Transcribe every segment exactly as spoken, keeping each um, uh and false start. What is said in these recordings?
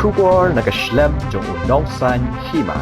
Khubor na ka shlem jong u nongsan hima.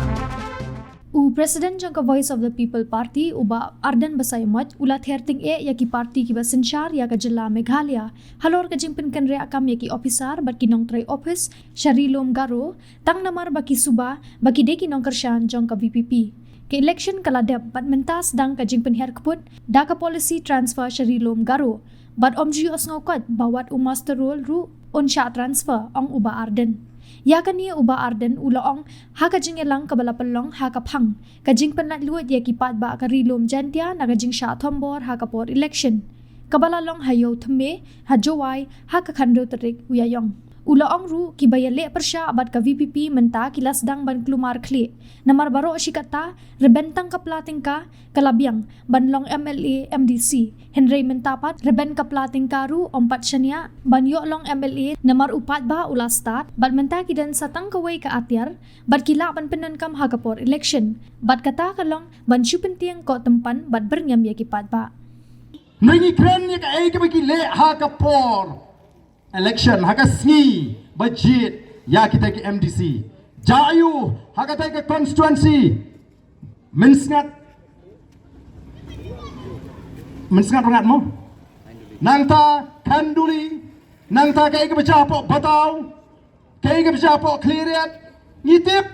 U President jong ka Voice of the People Party, u Bah Ardent Basaiawmoit, u la ther tyngeh ïa ki party kiba synshar ïa ka jylla Meghalaya halor ka jingpynkynriah kam ïa ki ophisar bad ki nongtrei ophis sha Ri Lum Garo, tang namar ba ki suba ba ki dei ki nongkyrshan jong ka V P P. Ka election ka la dep bad mynta sdang ka jingpynhiar kput da ka policy transfer sha Ri Lum Garo, bad ym ju ïohsngew koit ba wat u muster roll ruh un shah transfer, ong u Bah Ardent. Ïa kane u Bah Ardent u la ong ha ka jingïalang kaba la pynlong ha ka phang ka jingpynlait luid ïa ki paidbah ka Ri Lum Jaiñtia na ka jingshah thombor ha ka por election kaba la long ha Ïew Thymme ha Jowai ha ka khathynriew tarik u Ïaïong. U la ong ruh kiba ïaleh pyrshah bad ka V P P mynta ki la sdang ban kulmar khlieh namar baroh shi katta rben tang ka pla tyngka ka la biang ban long M L A, M D C. Hynrei mynta pat rben ka pla tyngka ruh ym pat shaniah ban ïoh long M L A namar u paidbah u la stad, bad mynta ki don sa tang kawei ka atiar bad ki lah ban pyndonkam ha ka por election. Bad kata ka long ban shu pyntieng koh tympan bad byrngem ïa ki paidbah. Ngi kren ïa kaei kaba ki leh ha ka por election, ha ka sngi ba jied ïa kita ki M D C. Jia aiu ha kata ka constituency? Mynsngat, Mynsngat Rngat mo? Nangta Khanduli, nangta kaei kaba jia hapoh Bataw, kaei kaba jia hapoh Khliehriat, ngi tip.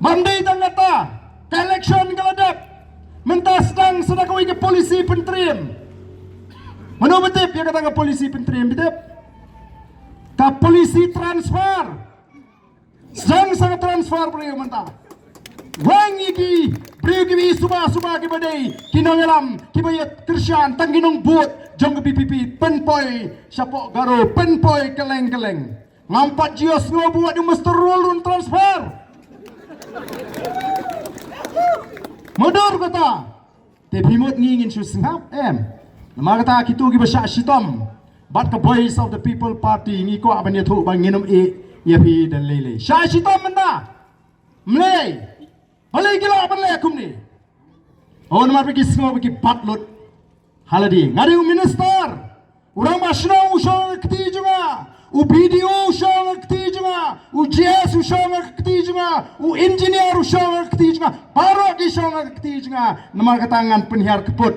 Bym dei tang kata, ka election ka la dep. Mynta sdang sa da kawei ka policy pyntriem. Mano ba tip ïa kata ka policy pyntriem, ba tip? Ka policy transfer. Sdang sa ka transfer briew mynta. Wang ïa ki briew kiba suba suba kiba dei ki nongïalam, kiba ïa kyrshan tang ki nongbud jong ka V P P, pynpoi shapoh Garo, pynpoi kylleng kylleng. Ngam pat ju ïohsngew ba wat u muster roll un transfer. Mudui kata. Te phi mut ngi ngin shu sngap, em? Namar kata kito kiba shah shitom bad ka Voice of the People Party, ngi kwah ban ïathuh ba ngin ym ïeh ïa phi da lei lei. Shah shitom mynta. Mlei. Balei ki lah ban leh kumne? Oh, namar ba ki sngew ba ki bat lut ha lade. Nga dei u minister. U rangbah shnong u shong ha ka kti jong nga. U B D O u shong ha ka kti jong nga. U G S u shong ha ka kti jong nga. U engineer u shong ha ka kti jong nga. Baroh ki shong ha ka kti jong nga. Namar kata ngan pynhiar kput.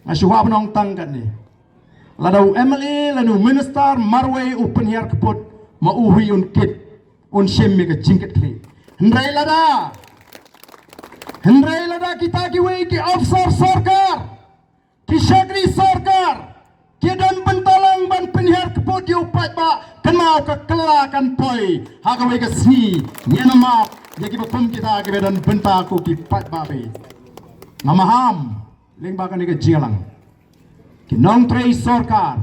Nga shu kwah ban ong tang katne. Lada u M L A lane u minister marwei u pynhiar kput, ma u hi un kit, un shim ïa ka jingkitkhlieh. Hynrei lada, hynrei lada kita kiwei ki officer sorkar, ki shakri sorkar, ki don bynta lang ban pynhiar kput ïa u paidbah, kynmaw ka kylla kan poi ha kawei ka sngi. Ngin ym map ïa kiba kum kita kiba don bynta ko ki paidbah beit. Nga maham lyngba kane ka jingïalang, ki nongtrei sorkar,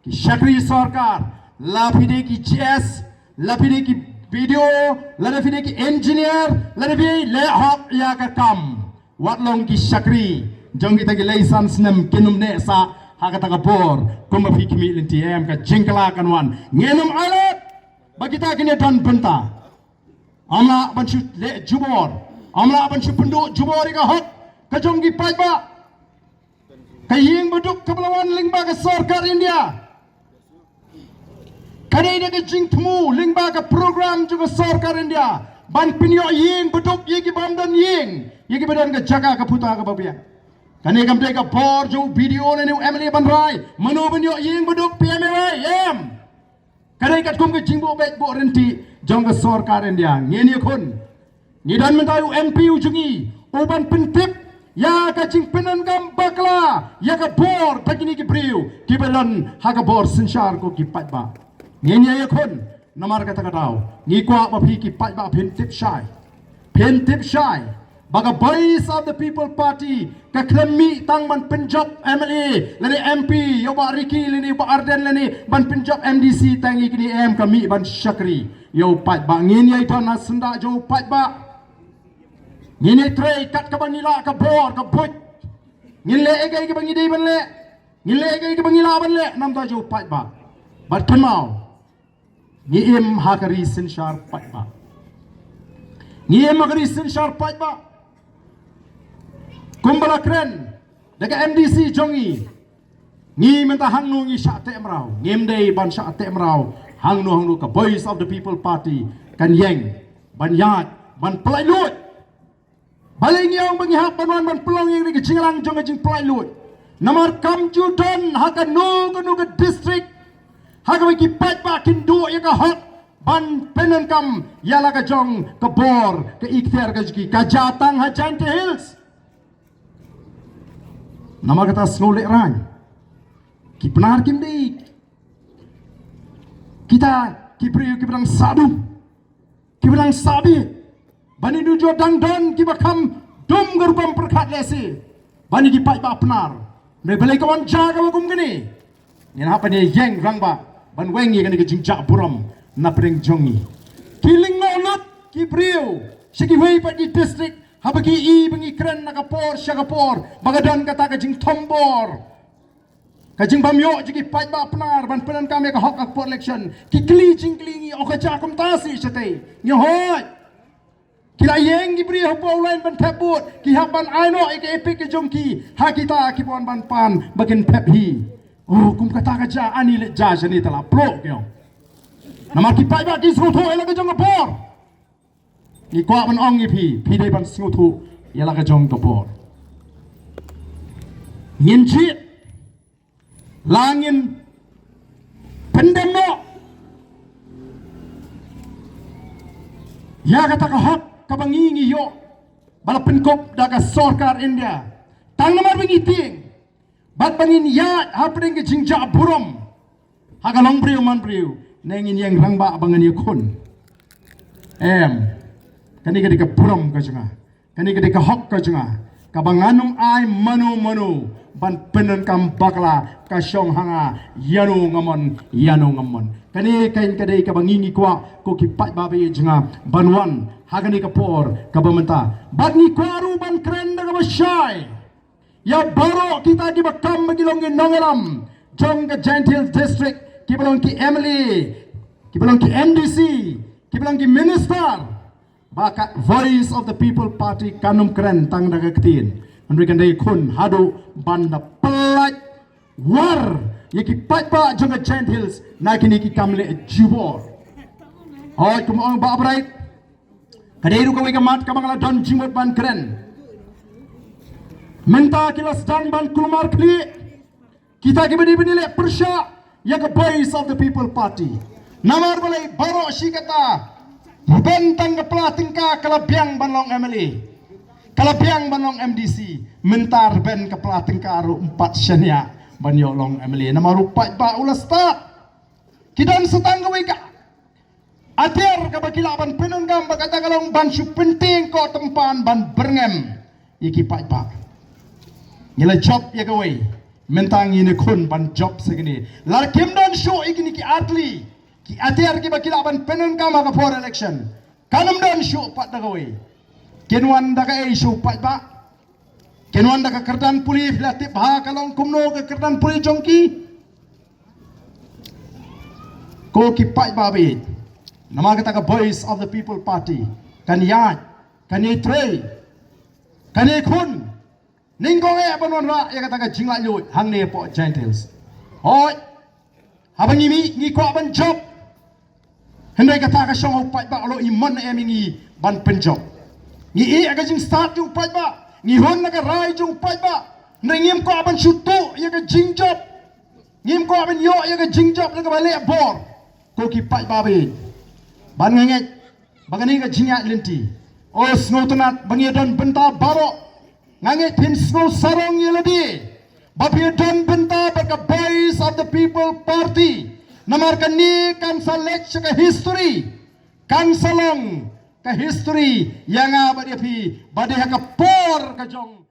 ki shakri sorkar, la phi dei ki G S, la phi dei ki B D O, lada phi dei ki engineer, lada phi leh hok ïa ka kam. Wat long ki shakri jong kita ki lai san snem, kin ym neh sah ha kata ka bor. Kumba phi khmih lynti, em, ka jingkylla kan wan. Ngin ym ailad ba kita kin ïa don bynta. Ym lah ban shu leh jubor, ym lah ban shu pynduh jubor ïa ka hok ka jong ki paidbah. Ka ïing baduk kaba la wan lyngba ka sorkar India, ka dei da ka jingthmu lyngba ka program jong ka sorkar India ban pynïoh ïing baduk ïa ki bym don ïing, ïa kiba don ka jaka ka puta kaba biang. Kane kam dei ka bor jong u B D O lane u M L A ban rai mano ban ïoh ïing baduk, P M A Y, em? Ka dei katkum ka jingbeh beh buh ryntih jong ka sorkar India. Ngin ïakhun. Ngi don mynta u M P u jong ngi u ban pyntip ïa ka jingpyndonkam bakla ïa ka bor da kine ki briew kiba don ha ka bor synshar ko ki paidbah. Ngin ïa ïakhun namar kata ka daw. Ngi kwah ba phi ki paidbah phin tip shai. Phin tip shai ba ka Voice of the People Party ka khlem mih tang ban pynjop M L A lane M P, ïa u Bah Ricky lane u Bah Ardent lane ban pynjop M D C tang ïa kine, em, ka mih ban shakri ïa u paidbah. Ngin ïai don ha syndah jong u paidbah. Ngin ïai trei kat kaba ngi lah, ka bor ka buit. Ngin leh ïa kaei kaba ngi dei ban leh. Ngin leh ïa kaei kaba ngi lah ban leh namar jong u paidbah. Bad kynmaw, ngi im ha ka ri synshar paidbah. Ngi im ha ka ri synshar paidbah. Kumba la kren da ka M D C jong ngi, ngi mynta hangno ngi shah teh mraw, ngim dei ban shah teh mraw Hangno hangno ka Voice of the People Party kan ïeng ban ïaid ban pyllait luid. Balei ngi ong ba ngi hap ban wan ban pynlong ïa ka jingïalang jong ka jingpyllait luid? Namar kam ju don ha kano kano ka district ha kaba ki paidbah kin duh ïa ka hok ban pyndonkam ïa la ka jong ka bor, ka ikhtiar ka jong ki. Ka jia tang ha Jaintia Hills. Namar kata sngewlehrain, ki Pnar kim dei kita ki briew kiba dang sah dum, kiba dang sah bit. Ban ïa u jong dang don kiba kham dum ka rukom pyrkhat lehse ban ïa ki paidbah Pnar. Hynrei balei ka wan jia kaba kum kane? Ngin hap ban ïeng rangbah ban weng ïa kane ka jingjah burom na pdeng jong ngi. Ki lyngkhuh lut ki briew sha kiwei pat ki district haba ki i ba ngi kren na ka por sha ka por ba ka don kata ka jingthombor, ka jingbymïoh jong ki paidbah Pnar ban pyndonkam ïa ka hok ha ka por election. Ki kylli jingkylli ngi, o ka jia kumta shisha te? Ngi hoi. Ki la ïeng ki briew hapoh u line ban thep vote, ki hap ban ai noh ïa ka EPIC ka jong ki ha kita kiba wan ban pan ba kin thep hi. O, kum kata ka jia, ani leh jia shane, te la ploh ki ong. Namar ki paidbah ki sngewthuh ïa la ka jong ka bor. Ngi kwah ban ong ïa phi, phi dei ban sngewthuh ïa la ka jong ka bor. Ngin jied, la ngin pyndem noh ïa kata ka hok kaba ngi ngi ïoh ba la pynkup da ka sorkar India. Tang namar ba ngi tieng bad ba ngin ïaid hapdeng ka jingjah burom ha ka long briew man briew, ne ngin ïeng rangbah ba ngan ïakhun? Em, kane ka dei ka burom ka jong nga, kane ka dei ka hok ka jong nga, kaba ngan ym ai mano mano ban pyndonkam bakla ka shong ha nga ïano nga mon, ïano ngam mon. Kane ka dei kaba ngi ngi kwah ko ki paidbah ba ïeit jong nga ban wan ha kane ka por kaba mynta. Bad ngi kwah ruh ban kren da kaba shai ïa baroh kita kiba kam ba ki long ki nongïalam jong ka Jaintia Hills District, kiba long ki MLA, kiba long ki MDC, kiba long ki minister, ba ka Voice of the People Party kan ym kren tang da ka ktien, hynrei kan da ïakhun haduh ban da pyllait war ïa ki paidbah jong ka Jaintia Hills na kine ki kam leh jubor. Hooid, kumba ong Bah Bright, ka dei ruh kawei ka mat kaba nga la don jingmut ban kren. Mynta ki la sdang ban kulmar khlieh kita kiba dei ban ïaleh pyrshah ïa ka Voice of the People Party. Namar balei? Baroh shi katta, rben tang ka pla tyngka ka la biang ban long MLA, ka la biang ban long MDC. Mynta rben ka pla tyngka ruh ym pat shaniah ban ïoh long MLA namar u paidbah u la stad. Ki don sa tang kawei ka atiar kaba ki lah ban pyndonkam, ba kata ka long ban shu pyntieng koh tympan ban byrngem ïa ki paidbah. Ngi la jop ïa kawei, mynta ngin ïakhun ban jop sa kine. Lada kim don shuh ïa kine ki artylli ki atiar kiba ki lah ban pyndonkam ha ka por election, kan ym don shuh pat da kawei. Kin wan da kaei sha u paidbah? Kin wan da ka kyrdan pule? Phi la tip bha ka long kumno ka kyrdan pule jong ki? Ko ki paidbah ba ïeit, namar kata ka Voice of the People Party kan ïaid, kan ïatrei, kan ïakhun. Nyngkong eh ban wanrah ïa kata ka jinglaitluid hangne hapoh Jaintia Hills. Hooid, haba ngi mih ngi kwah ban jop, hynrei kata ka shong ha u paidbah, u la i mon ne em ïa ngi ban pynjop. Ngi ïeh ïa ka jingstad jong u paidbah, ngi hun na ka rai jong u paidbah, hynrei ngim kwah ban shu tuh ïa ka jingjop. Ngim kwah ban ïoh ïa ka jingjop na kaba leh bor. Ko ki paidbah ba ïeit, ban nga ngeit ba kane ka jingïaid lynti, o sngewtynnat ba ngi don bynta baroh. Nga ngeit phin sngew sarong ïa lade ba phi don bynta bad ka Voice of the People Party. Namar kane kan sa leit sha ka history, kan sa long ka history ïa nga bad ïa phi ba dei ha ka por ka jong